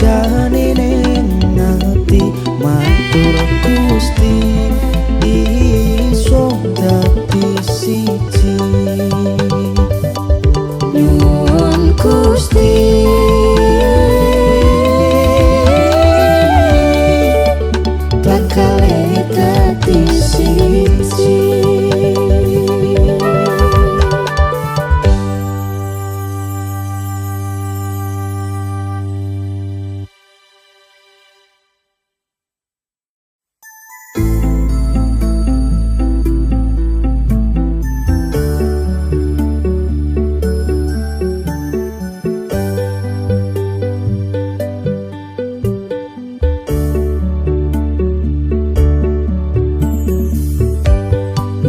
Jane ning ati matur Gusti iso dadi siji. Nyuwun Gusti bakal dadi siji.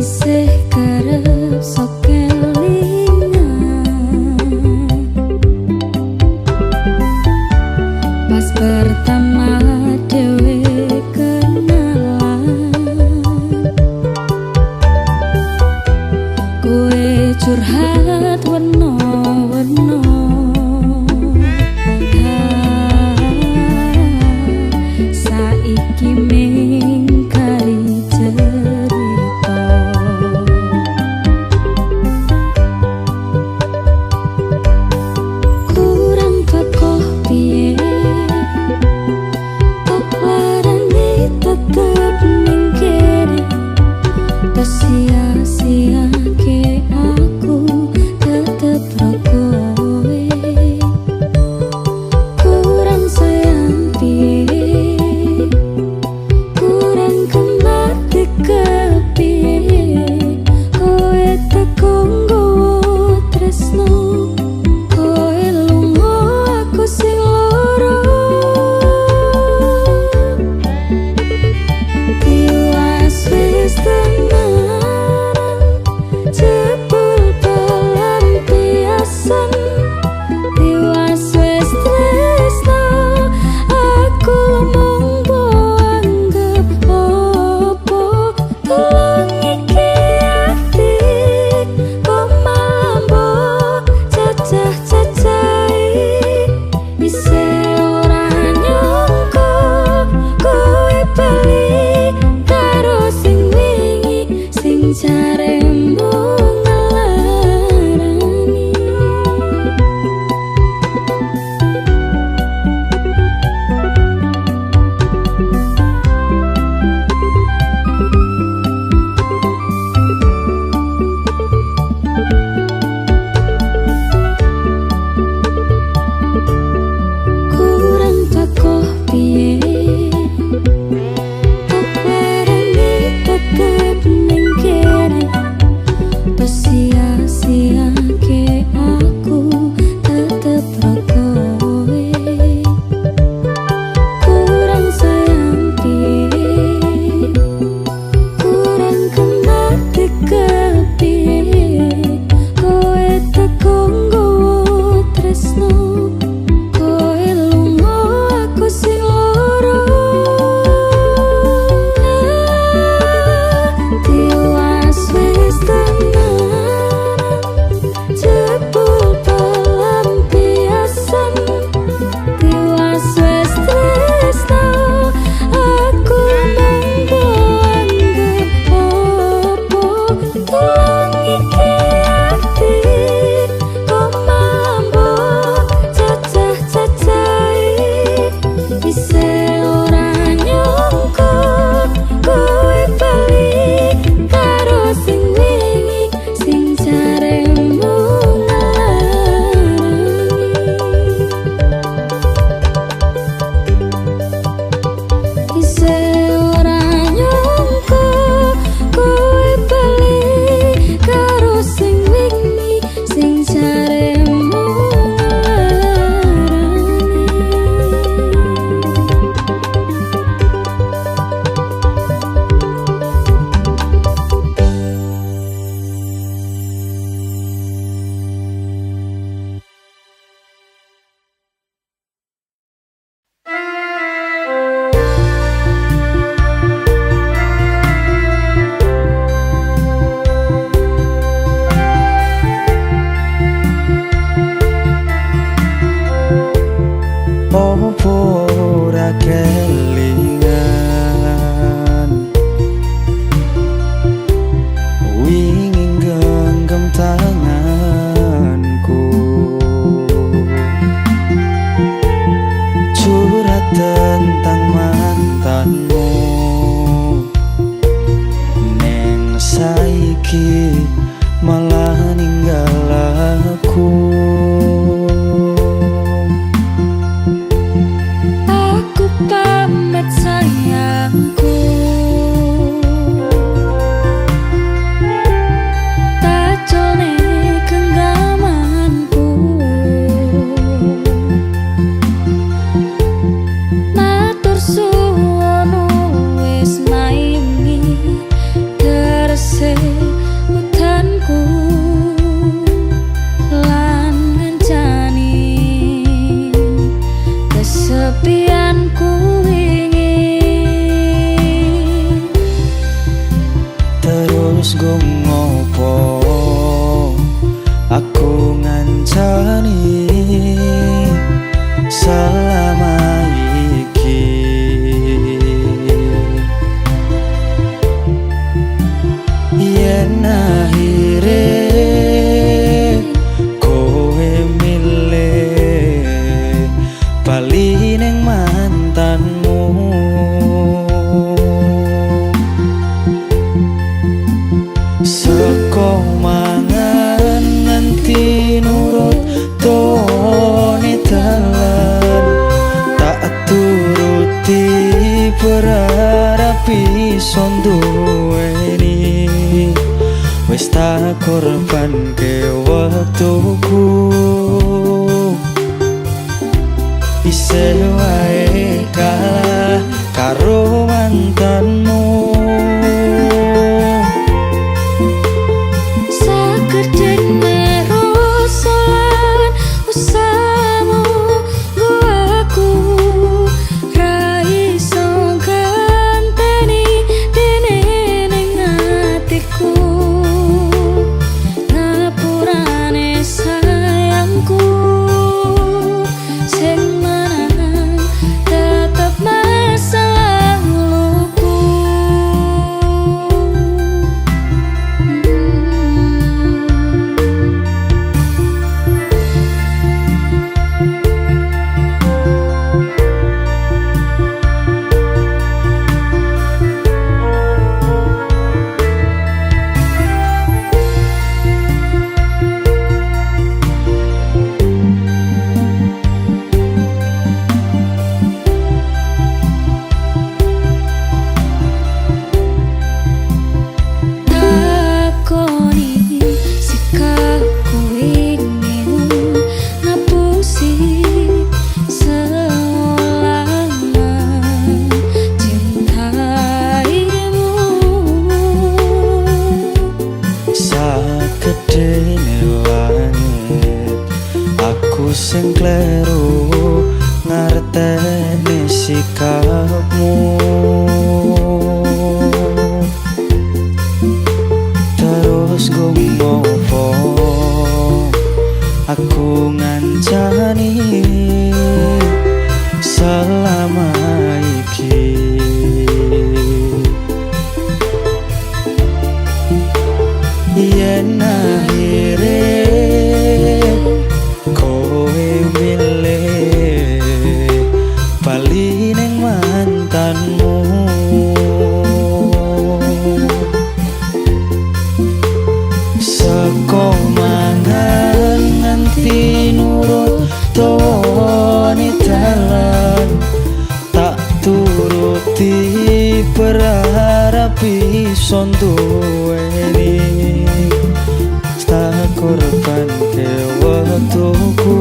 Isih kerep sok kelingan pas pertama dhewe kenalan, kowe curhat werna-werna, saiki ming kari cerita. Kurang pakoh piye tok larane tetep ning kene, tes sia-siake aku tetep ro kowe. Kurang sayang piye, kurang kemati kepiye, kowe teko nggawa tresno, kowe lunga aku sing loro. Tiwas wis temenan, jebul pelampiasan. Tiwas wis tresno, aku mung mbok anggep opo. Tulung iki ati kok malah mbok cacah-cacahi. Isih ora nyangka kowe bali karo sing wingi, sing jaremu ngelarani. Kurang pakoh piye tok larane tetep ning kene, tes sia-siake aku tetep ro kowe. Kurang sayang piye, kurang kemati kepiye, kowe teko nggawa tresno, kowe lunga aku sing loro. Tiwas wis temenan, jebul pelampiasan. Tiwas wis tresno, aku mung mbok anggep opo. Tulung iki ati kok malah mbok cacah-cacahi. Isih ora nyangka kowe bali karo sing wingi, sing jaremu ngelarani. Isih ora nyangka kowe bali karo sing wingi, sing jaremu ngelarani. Opo kelingan. Wingi genggam tanganku, curhat tentang mantanmu. Neng saiki malah ninggal aku. Aku pamit sayangku, tak jone genggamanku. Matur suwun wis maini terse utanku lan ngancani kesepianku wingi. Terus go ngopo aku ngancani selama iki. Yen akhire kowe milih bali ning mantanmu, seko mangan nganti nurut tone dalan, tak turuti berharap iso nduweni. Wis tak korbanke wektuku, isih wae kalah karo mantanmu. Sagedene rasa lan usahamu nggo aku ra iso ganteni dene ning atiku. Ngapurane sayangku sing menang tetep masa laluku. Takoni sikapku ingin ngapusi seolah mencintaimu. Sagedene langit aku sing kleru ngerteni sikapmu. Terus go ngopo aku ngancani selama iki. Yen akhire kowe milih bali ning mantanmu, seko mangan nganti nurut tone dalan, tak turuti berharap iso nduweni. Tak korbanke wektuku,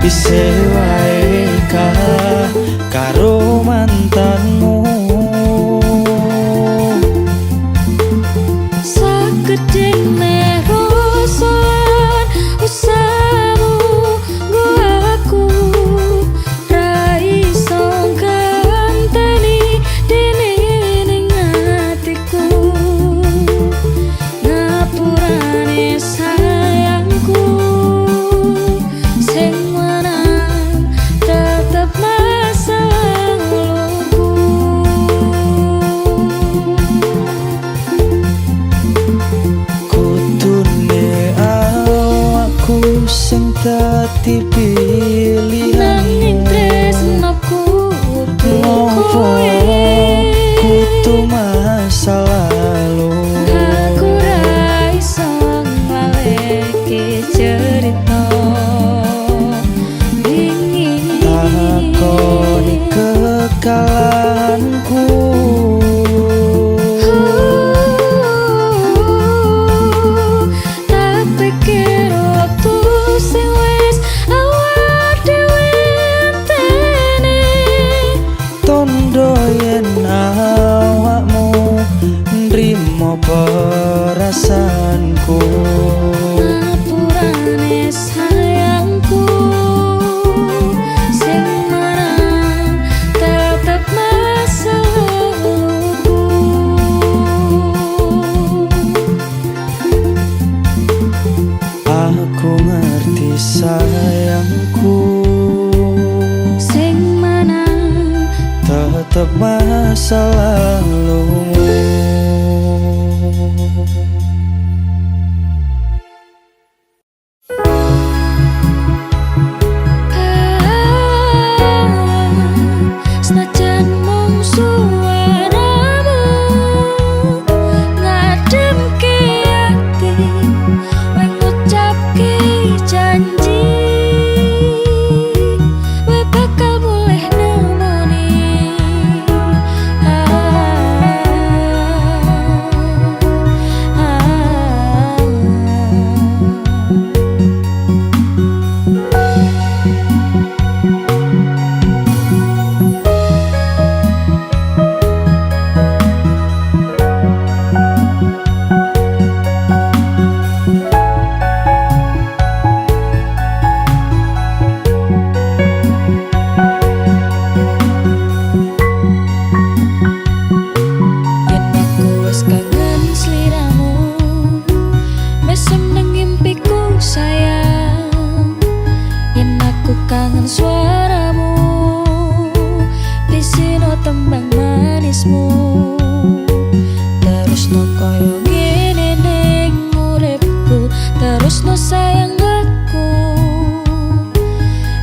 isih wae kalah karo mantanmu. Sagedene rasa lan usahamu nggo aku ra iso ganteni dene ning atiku. Ngapurane sayangku sing menang sing dadi Nanging pilihanmu. Tresnoku Ngopo kowe kudu masa lalu? Aku ra iso nglaleke cerita wingi. Takoni kekalahanku. Tak pikir waktu sing wis awak dhewe enteni. Tondo yen awakmu nrimo perasaanku. Ngapurane sayangku, sing menang tetep masa laluku. Aku ngerti sayangku, Sing menang tetep masa lalumu. Senajan mung suaramu ngademke ati, kowe ngucapke janji, kowe bakal mulih nemoni. Yen aku wis kangen sliramu, mesem nang impiku sayang. Yen aku kangen suaramu, bisino tembang manismu. Terus no koyo ngene ning uripku, terus no sayang aku.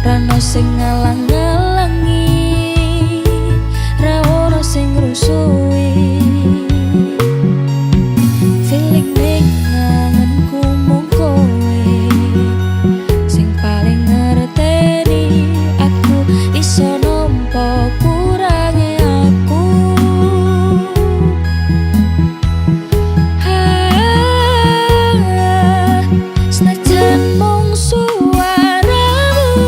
Rano sing ngalang-ngalangi, ra ono sing ngrusuhi. Feeling ning anganku mung kowe sing paling ngerteni aku, iso nampa kurange aku. Senajan mung suaramu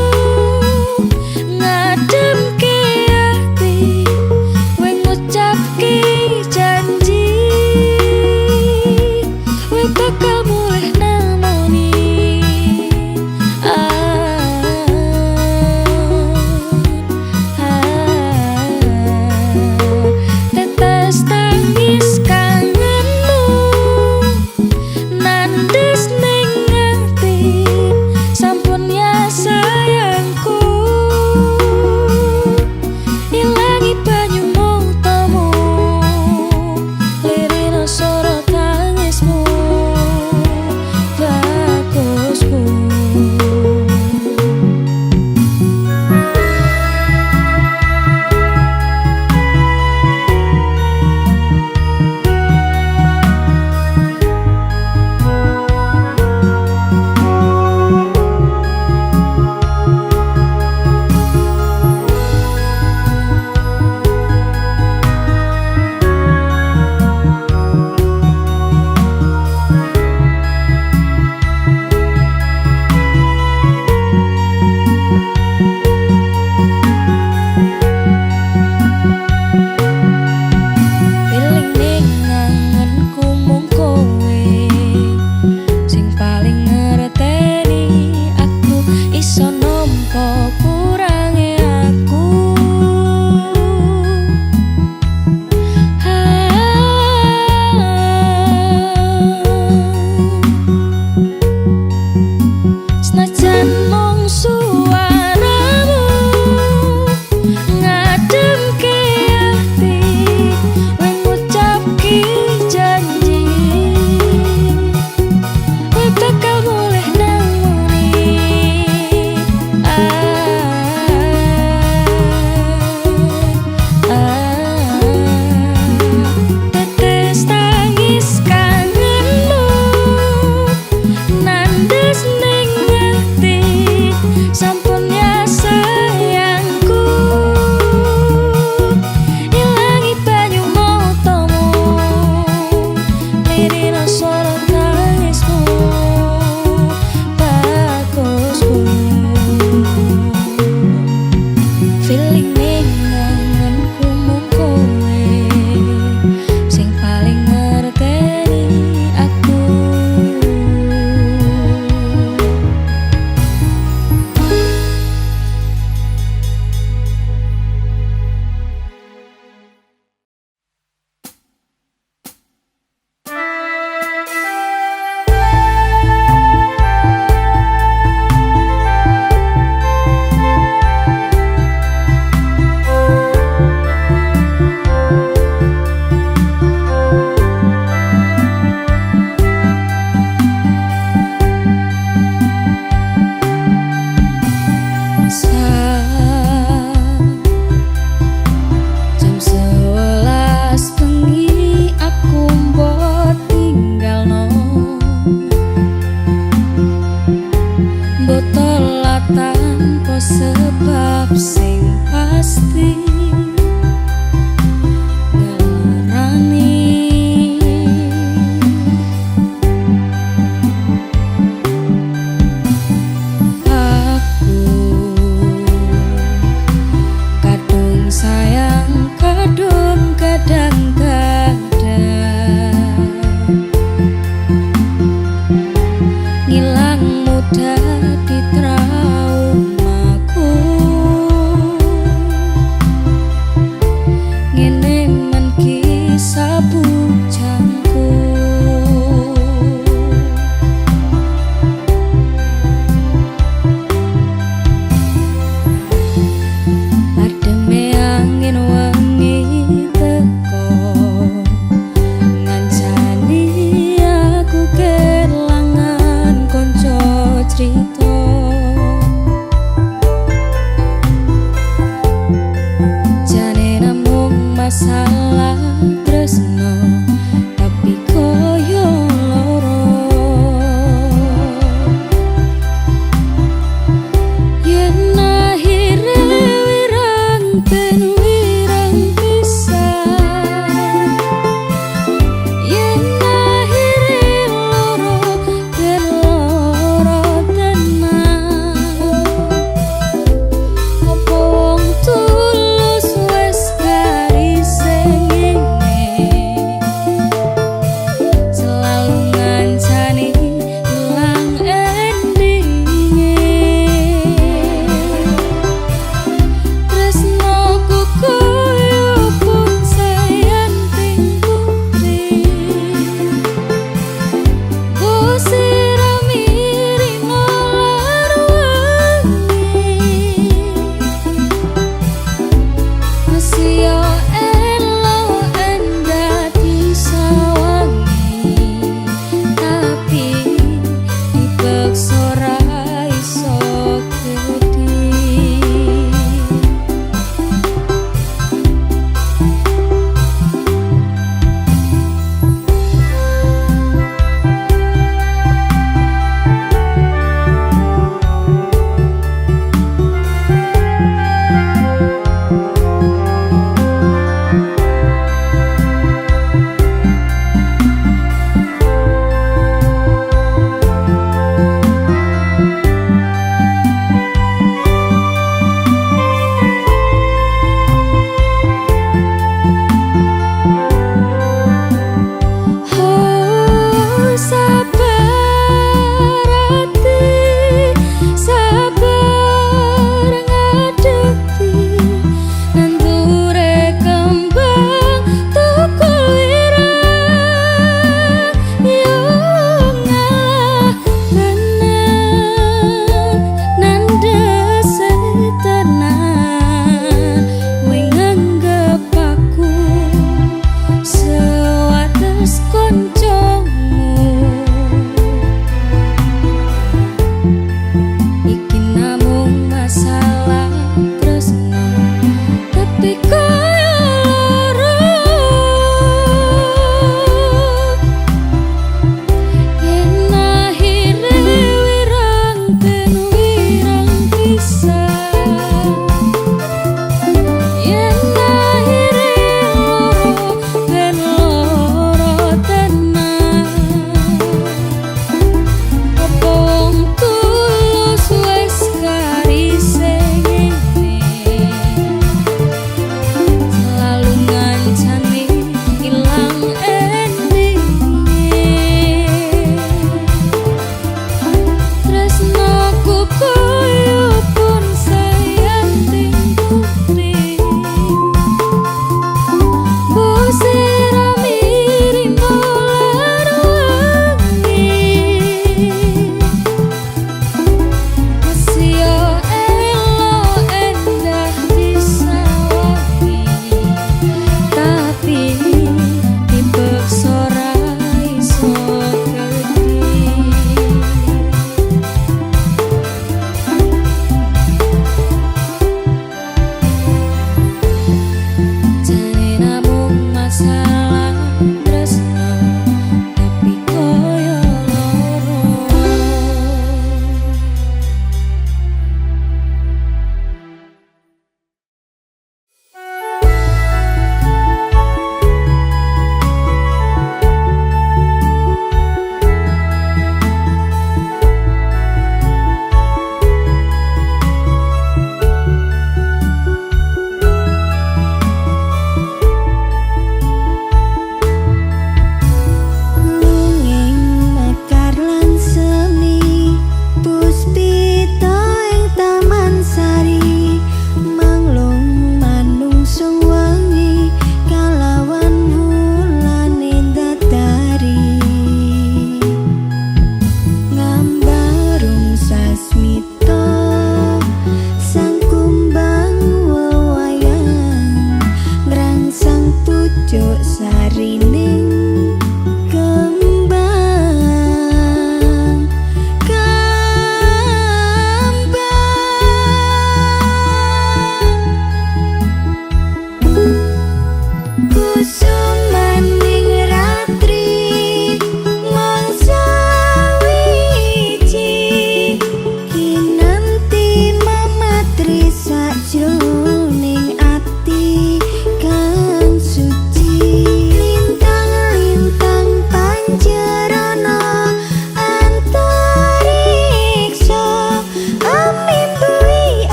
Nolak tanpa sebab sing pasti ngelarani. Aku kadung sayang, kadung kadang-kadang ngilang mudah di traumaku.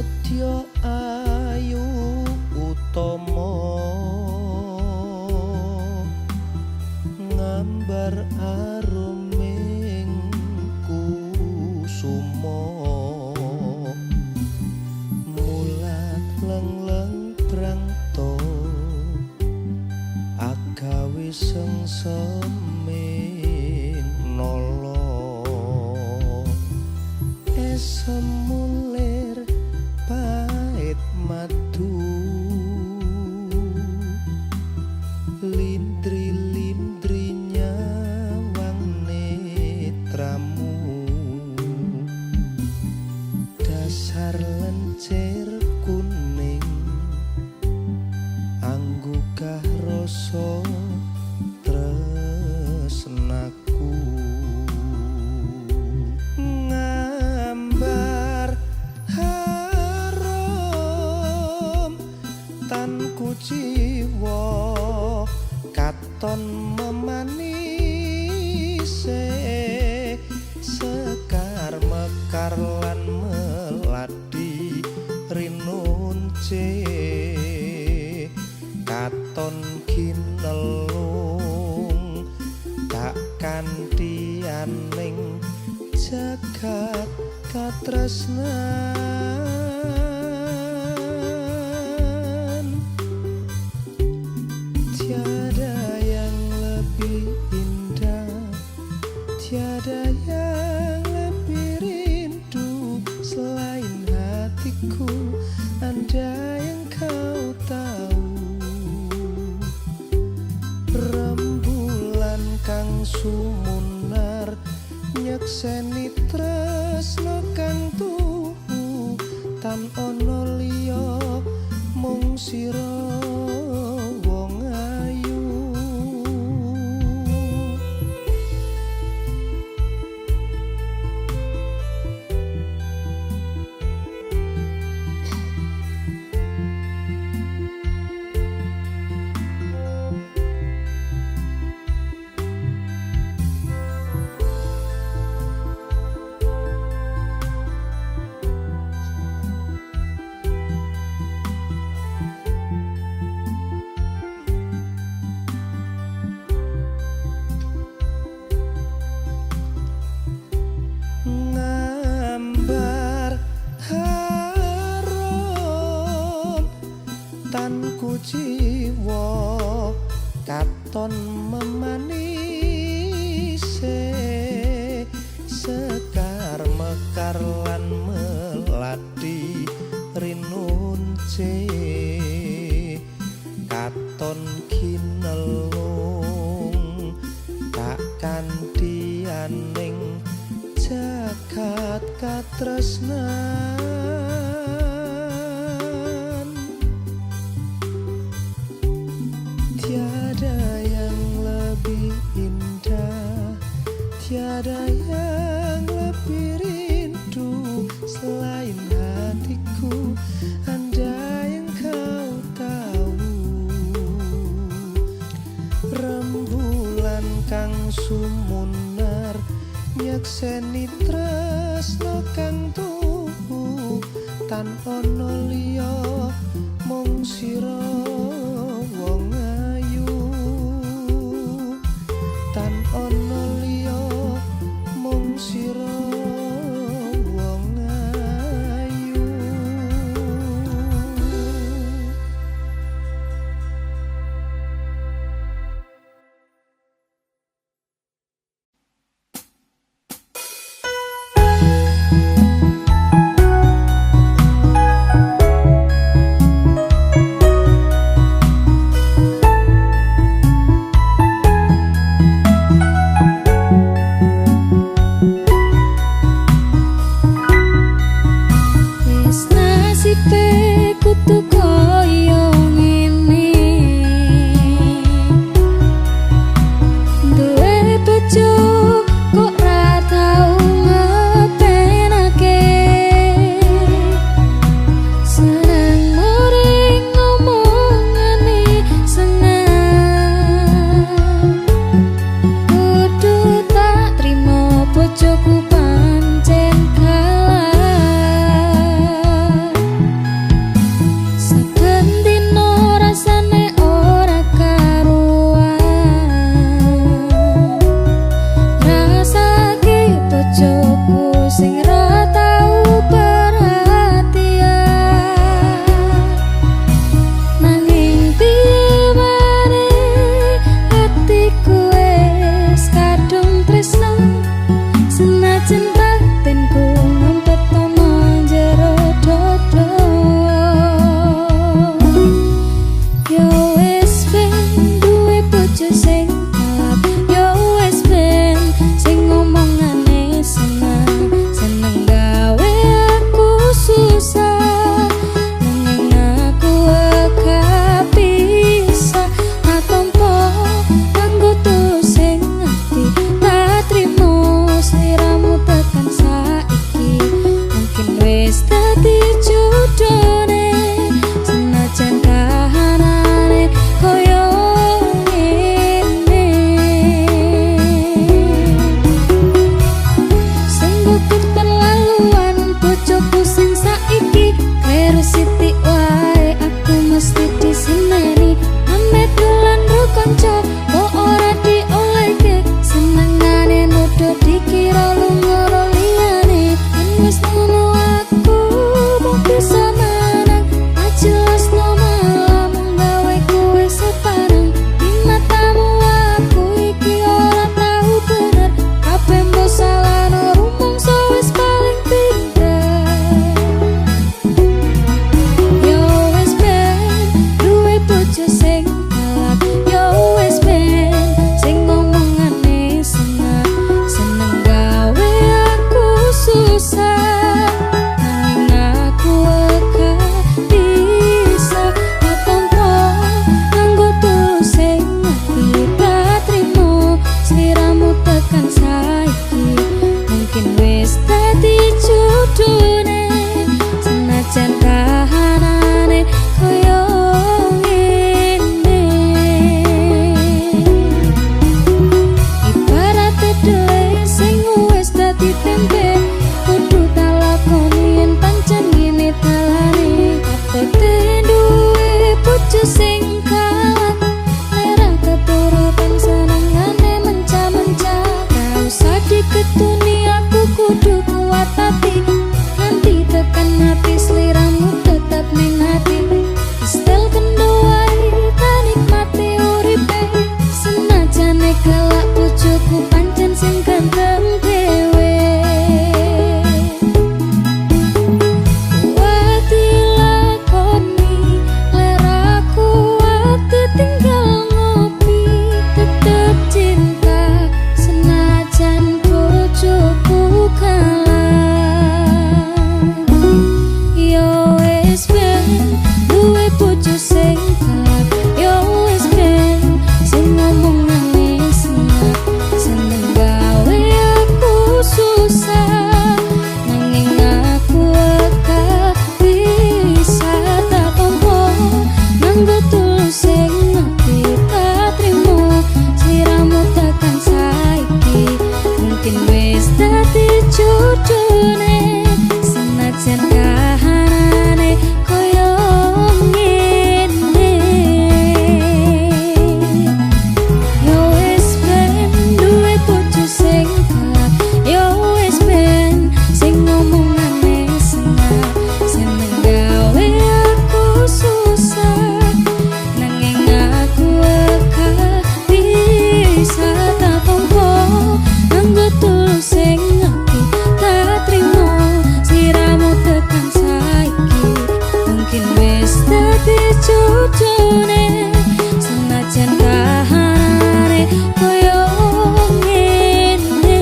Prasetyo Ayu Utomo ngambar aruming kusumo mulat leng-leng prangto agawe sengseming nolo esemulir pait madu lindri-lindri nyawang netramu dasar lencir kuning anggugah rasa tresnaku ngambar harum tan kuciwa katon memanise sekar mekar lan melati rinunce katon kinelung tak kantianing jagat katresnan. Tiada yang lebih indah, tiada yang lebih rindu selain hatiku, andai yang kau tahu. Rembulan kang sumunar nyekseni tresno kang tuhu tan ana liya mung sira wong ayu. Ngambar harum tan kuciwa katon memanise sekar mekar lan melati rinunce katon kinelung tak kantianing jagat katresnan. Tiada yang lebih indah, tiada yang lebih rindu selain hatiku, andai yang kau tahu. Rembulan kang sumunar nyekseni tresno kang tuhu tan ana liya mung sira wong ayu, tan ana liya mung sira wong ayu. Senajan kahanane koyo ngene. Ibarat dele sing wis dadi tempe, kudu tak lakoni yen pancen ngene dalane. Abote duwe bojo sing galak, ora keturutan senengane menca-menca. Gak usah diketuni aku kudu kuat ati, nganti tekan mati sliramu tetep ning ati. Setel kendo wae tak nikmati uripe, senajane kelak bojoku pancen sing ganteng dhewe. Kuat dilakoni, ler kuat ditinggal ngopi, tetep cinta senajan bojoku kalah. Yo wis ben duwe bojo sing galak, yo wis ben sing ngomongane sengak, seneng gawe aku susah, nanging aku ora bisa tak tompo nganggo tulus sing ati tak trimo. Sliramu tekan saiki mungkin wis dadi jodone, senajan kahanane koyo ngene. Yo wis ben duwe bojo sing galak, yo wis ben sing ngomongane sengak, seneng gawe aku susah, nanging aku ora bisa tak tompo nganggo tulus sing ati tak trimo. Sliramu tekan saiki mungkin wis dadi jodone, senajan kahanane koyo ngene.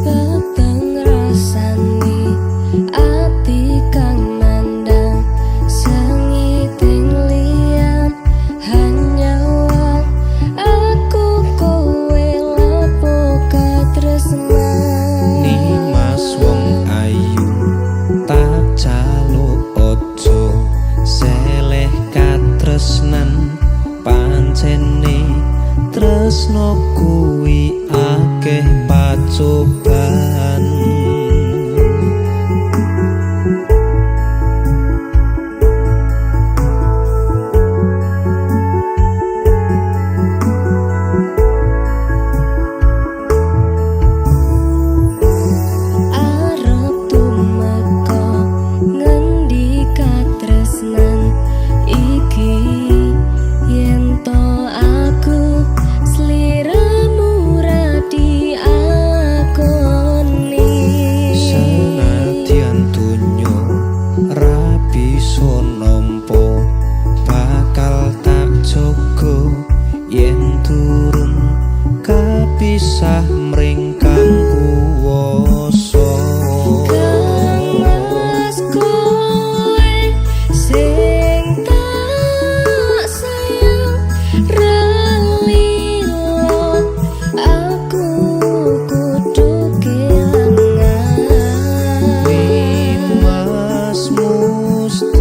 Peteng rasane ati kang nandang sengiting liyan hanyawang aku kowe lapo katresnan. Nimas wong ayu tak jaluk aja seleh katresnan, pancene tresno kuwi akeh pacoban. Arep tumeka ngendi katresnan iki yen to aku sliramu ra diakoni. Senadyan donya ra bisa nampa, bakal tak jaga yen turun kapisah mring kang kuwasa. Kang Mas kowe sing tak sayang ra lilo, aku kudu kelangan. Nimas mustikan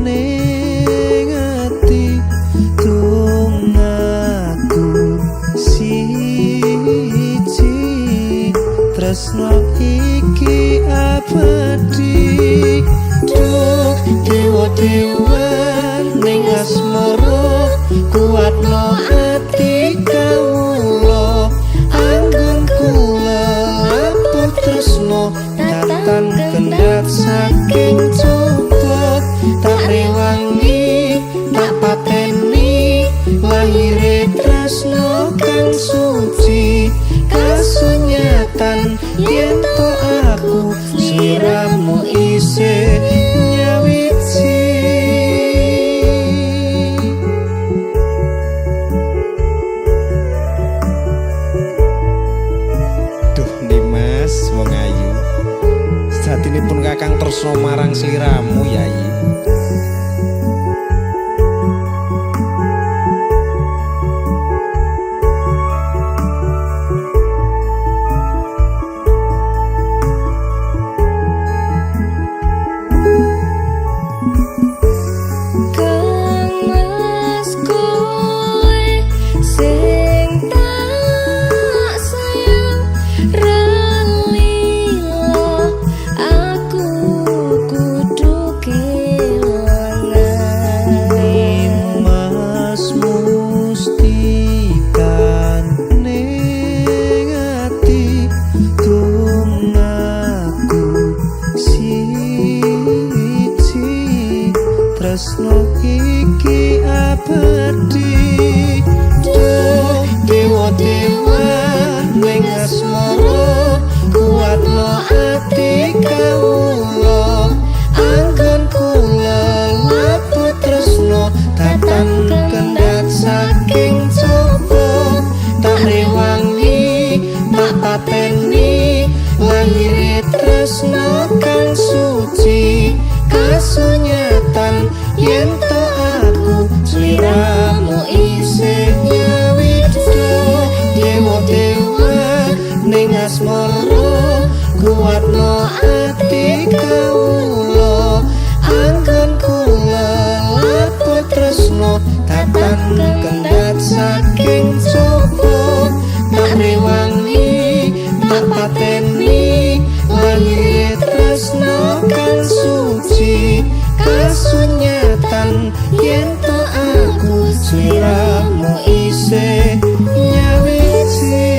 ning ati dongaku siji, tresno iki abadi. Duh dewa dewan ning asmara, kuatno ati kawula anggon kula lampur tresno tatan kendhat saking coba. Tak rewangi tak pateni lahire tresno kang suci, kasunyatan yen to aku sliramu isih. Kakang tresno marang sliramu, Yayi. Kang Mas kowe sing tak sayang ra lila, aku kudu kelangan. Mas mustikan ning ati tungaku siji, tresno iki abadi. Duh dewa dewa ning asmara, kuatno ati kawula, anggon kula laku tresno tatan kendhat saking coba, tak rewangi tak pateni lahire tresno kang suci, kasunyatan yen to aku sliramu isih nyawiji. Dewa dewa ning asmara, kuatno ati kawula, anggon kula laku tresno tatan kendhat saking coba, tak rewangi tak pateni lahire tresno kang suci, kasunyatan yen to aku sliramu isih nyawiji.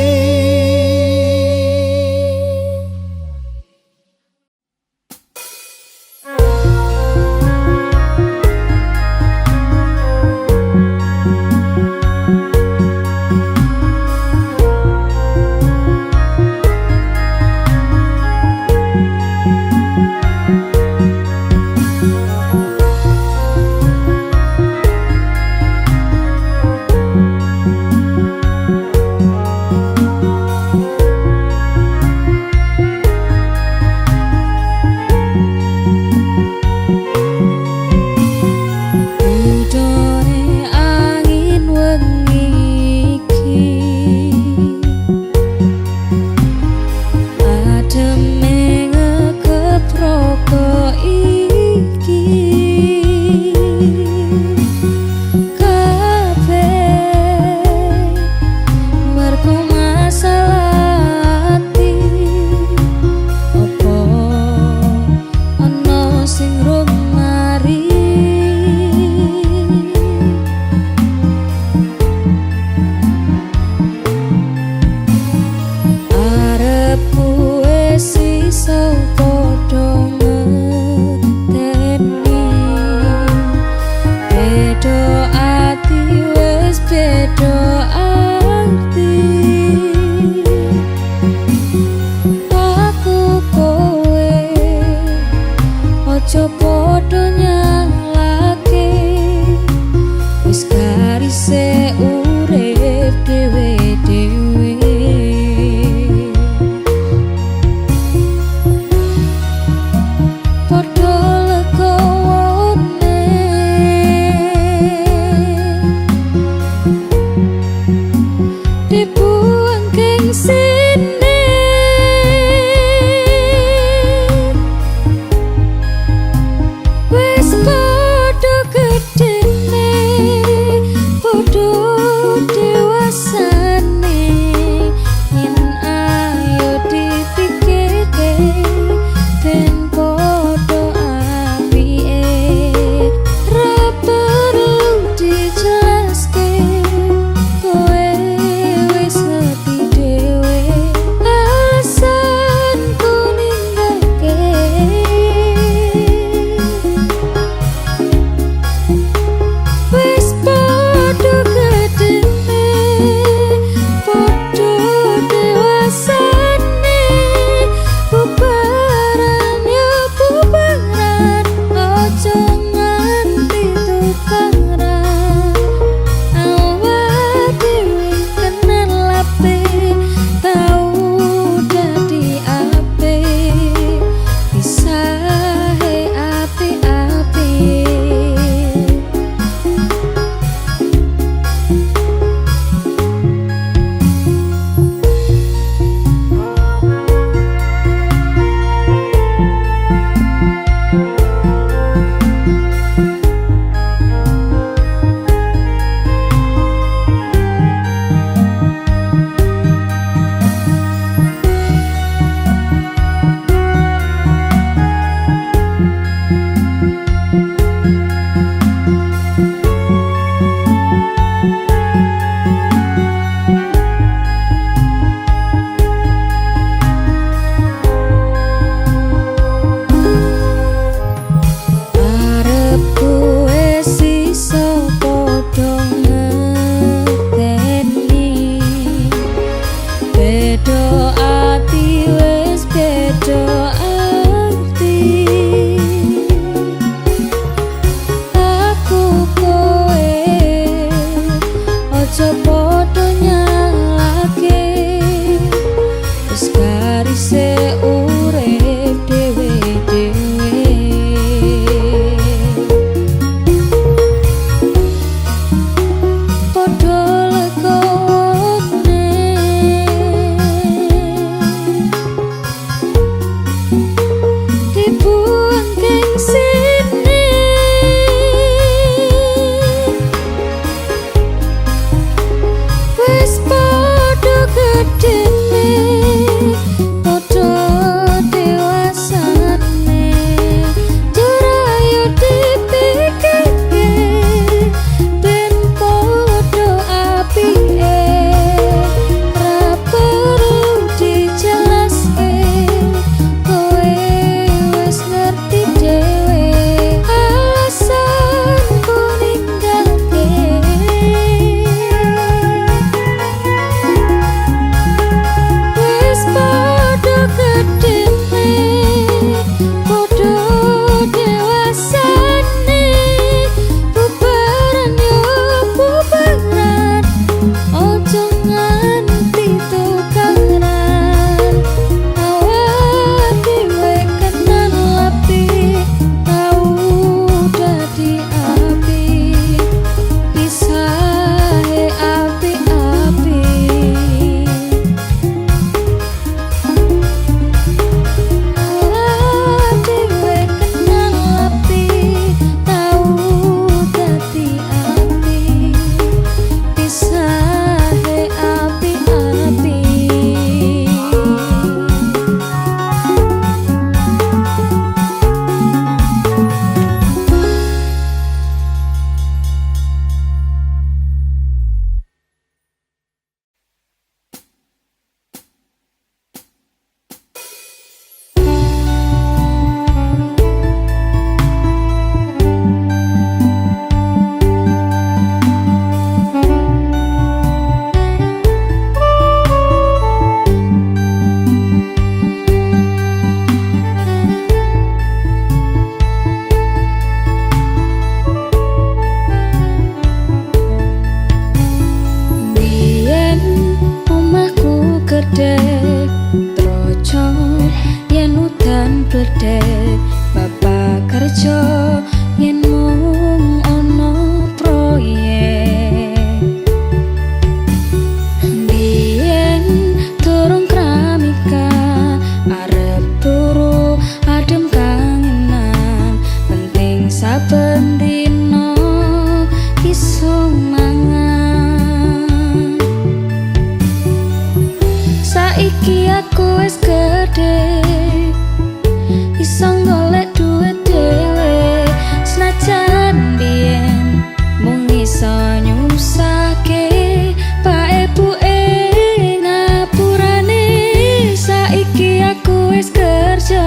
aku wis kerja,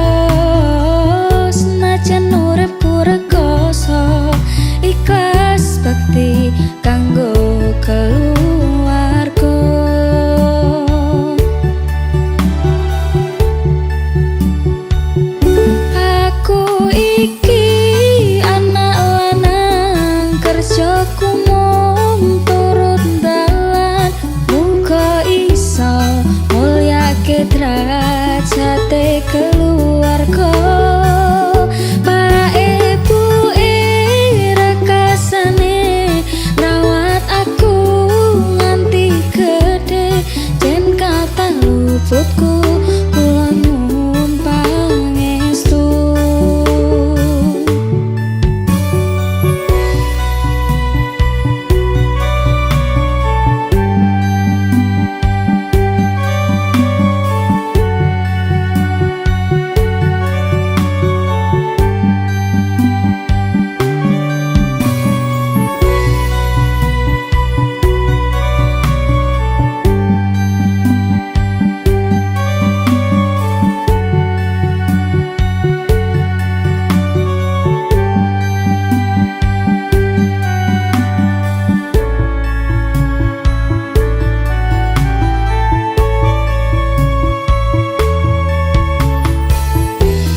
senajan uripku rekoso, ikhlas bekti kanggo keluarga. Aku iki anak lanang, kerjaku mung turut dalan, muga iso mulyake derajate keluarga. Pak ibuke rekasane rawat aku nganti gedhe, yen kathah luputku kula nyuwun pangestu.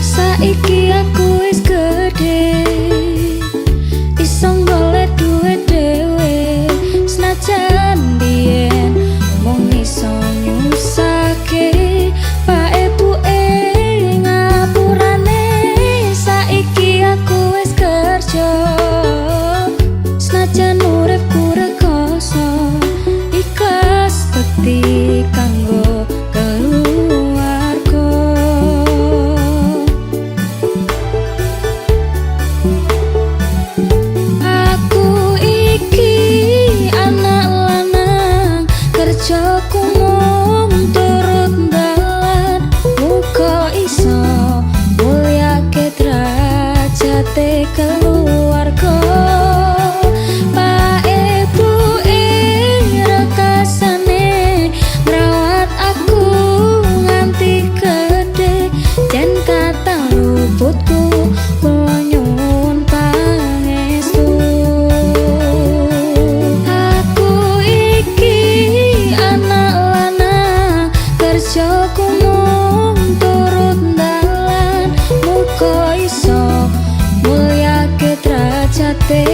Saiki aku wis gedhe, iso golek duit dhewe, senajan biyen mung iso nyusahke pak ibuke ngapurane. Saiki aku wis kerja, senajan uripku rekoso, ikhlas bekti kanggo keluarga. Aku iki anak lanang, kerjaku mung turut dalan, muga iso mulyake derajate keluarga. Pak ibuke rekasane ngrawat aku nganti gedhe, yen kathah luputku kula nyuwun pangestu. Aku iki anak lanang, kerjaku mung turut dalan, muga iso mulyake derajate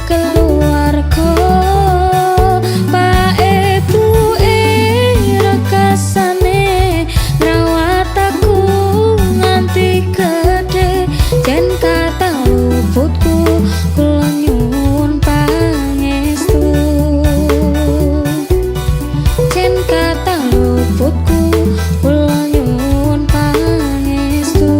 keluarga. Pak ibuke rekasane ngrawat aku nganti gedhe, yen kathah luputku kula nyuwun pangestu. Yen kathah luputku kula nyuwun pangestu.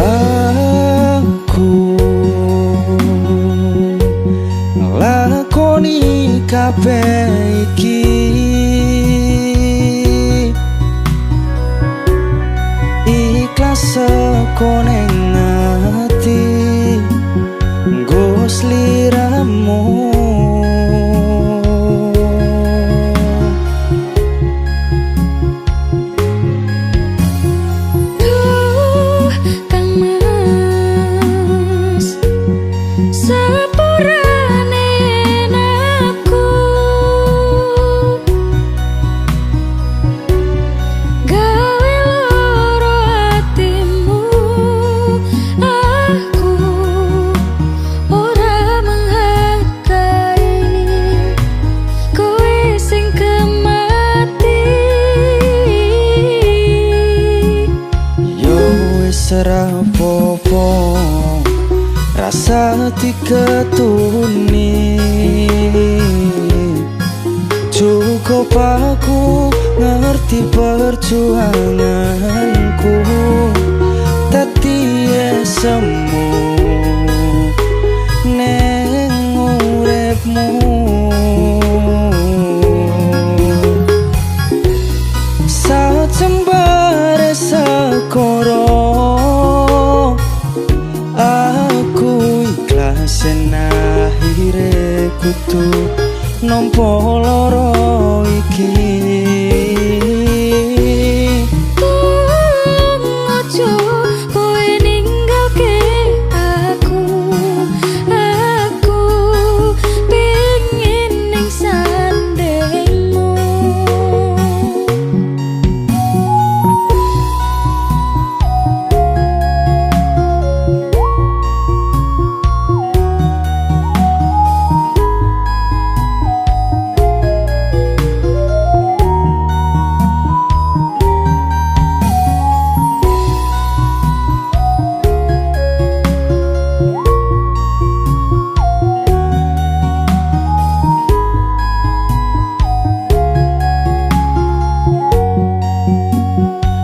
Aku nglakoni kabeh iki ikhlas saka ning ati nggo sliramu. Duh, Kang Mas, sepurane aku gawe loro atimu, aku ora menghargai kowe sing kemati. Yo wis ora apa-apa, rasa diketuni. Cukup aku ngerti perjuanganku. Dadi semu neng uripmu. Sajembare sekoro aku ikhlas akhire kudu nampa lara iki. Tulung aja kowe ninggalke aku. Aku pengin ning sandingmu.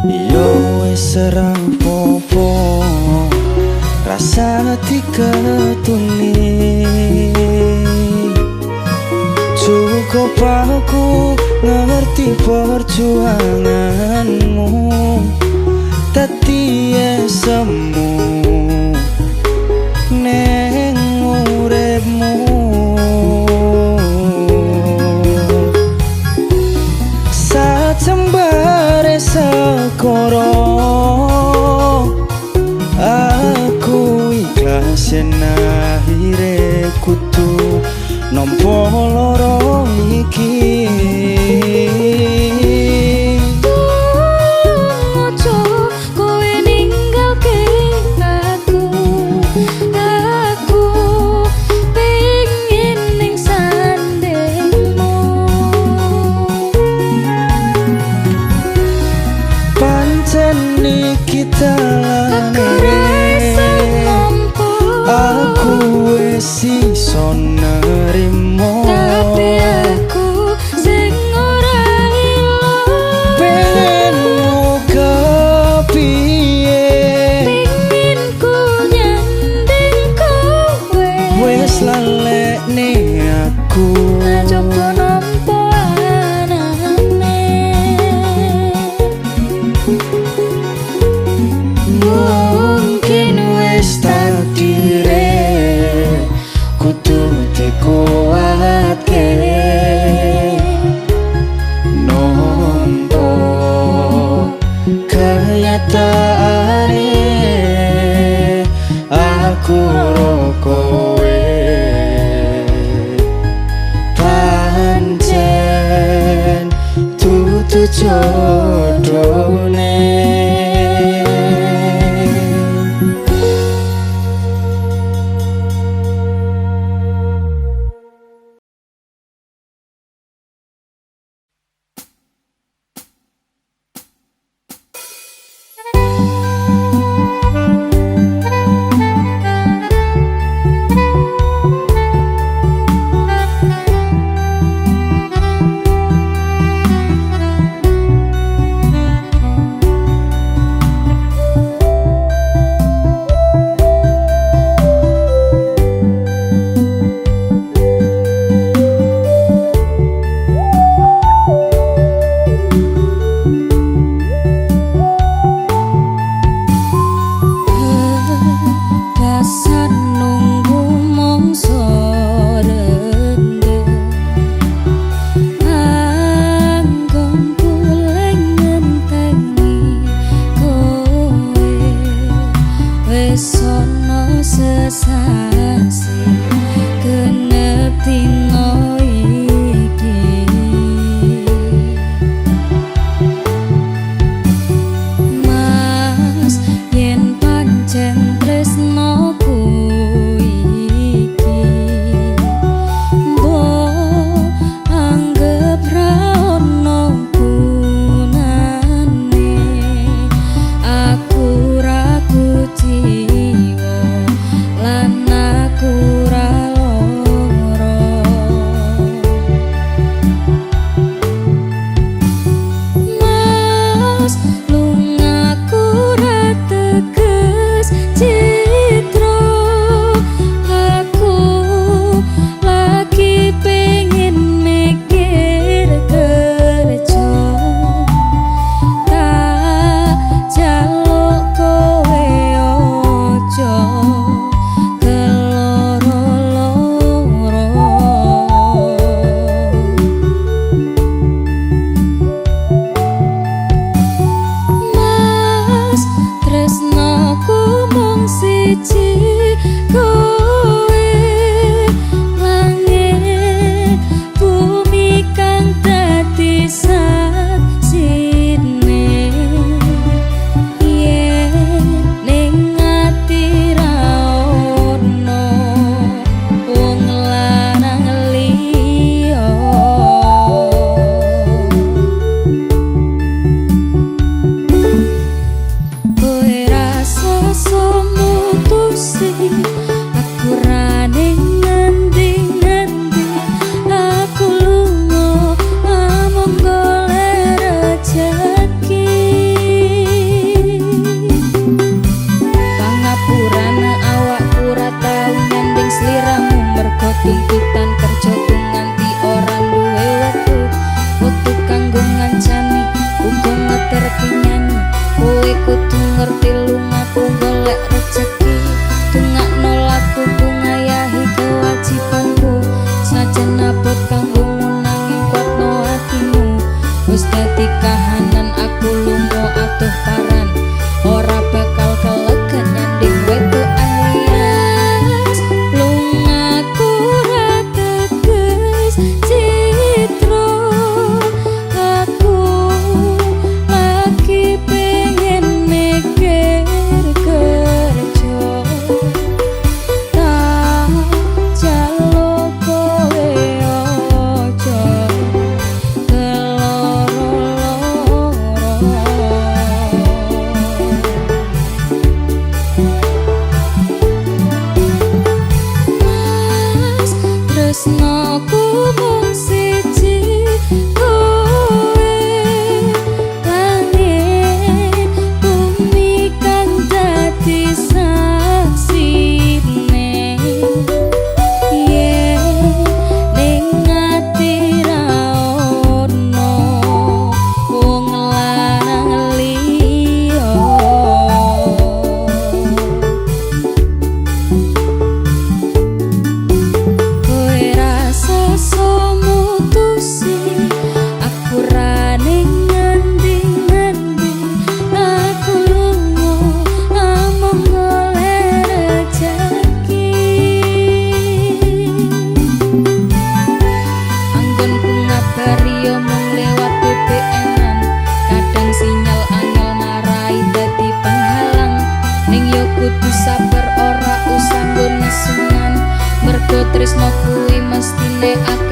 Yo wis ora apa-apa, rasa diketuni. Cukup aku ngerti perjuanganmu. Dadi semu neng uripmu. Sajembare sekoro aku ikhlas yen akhire kudu nampa lara iki. Tulung aja kowe ninggalke aku. Aku pengin ning sandingmu. Pancen iki Aku dalane ra iso nampa, aku wis iso nerimo. Tapi aku sing ora ilo. Pengenmu kepiye? Pengin ku nyanding kowe. Wis lalekne aku. Aja nampa anane. Mungkin wis takdire kudu dikuatke nampa kenyataane aku ro kowe pancen dudu jodone. lewat BBM-an. Kadang sinyal angel marai dadi penghalang, ning yo kudu sabar, ora usah nggo nesunan. Mergo tresno kuwi mestine aku